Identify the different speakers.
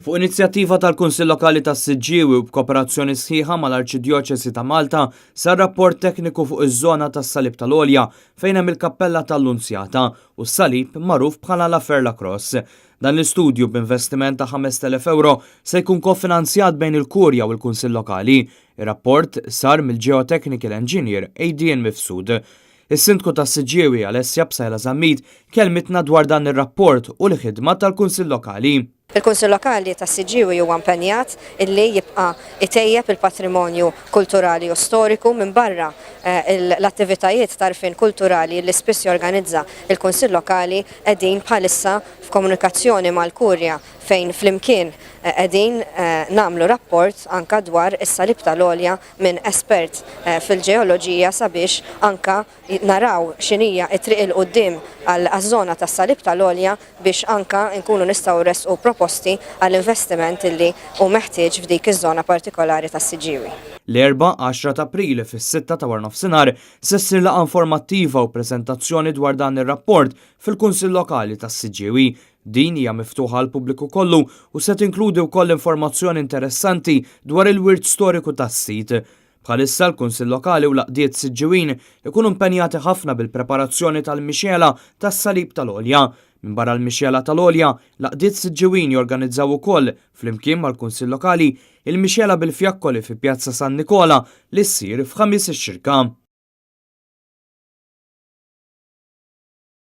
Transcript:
Speaker 1: Fuq inizjattiva tal-Kunsill Lokali tas-Siġġiewi u b'kooperazzjoni sħiħa mal-Arċidjoċesi ta' Malta sar rapport tekniku fuq iż-żona tas-Salib tal-Għolja fejn hemm il-Kappella tal-Lunzjata u s-salib magħruf bħala La Ferla Cross. Dan l-istudju b'investiment ta' 5,000 ewro se jkun kofinanzjat bejn il-Kurja u l-Kunsill Lokali. Ir-rapport sar mill-Geotechnical Engineer Adrian Mifsud. Is-Sindku tas-Siġġiewi Alessia Psaila Zammit kelmitna dwar dan ir-rapport u l-ħidma tal-Kunsill Lokali.
Speaker 2: Il-Kunsill Lokali tas-Siġġiewi huwa impenjat illi jibqa' jtejjeb il-patrimonju kulturali u storiku minbarra l-attivitajiet t'għarfien kulturali li spiss jorganizza l-Kunsill Lokali qegħdin bħalissa f'komunikazzjoni mal-Kurja fejn flimkien qegħdin nagħmlu rapport anka dwar is-Salib tal-Għolja minn espert fil-ġeoloġija sabiex anka naraw x'inhija t-triq 'il quddiem għaż-żona tas-Salib tal-Għolja biex anka nkunu nistgħu nressqu proposti għal investiment illi hu meħtieġ f'dik iż-żona partikolari tas-Siġġiewi.
Speaker 1: L-Erbgħa, 10 t'April, fis-sitta ta' waranofsinhar, se ssir laqgħa informattiva u preżentazzjoni dwar dan ir-rapport fil-Kunsill Lokali tas-Siġġiewi. Din hija miftuħa għall-pubbliku kollu u se tinkludi wkoll informazzjoni interessanti dwar il-wirt storiku tas-sit. Bħalissa l-Kunsill Lokali u l-għaqdiet Siġġiwin ikunu impenjati ħafna bil-preparazzjoni tal-mixgħela tas-Salib tal-Għolja. Minbarra l-mixgħela tal-Għolja, l-għaqdiet Siġġiwin jorganizzaw ukoll, flimkien mal-Kunsill Lokali, il-mixgħela bil-fjakkoli fi Pjazza San Nikola li ssir f'Ħamis ix-Xirka.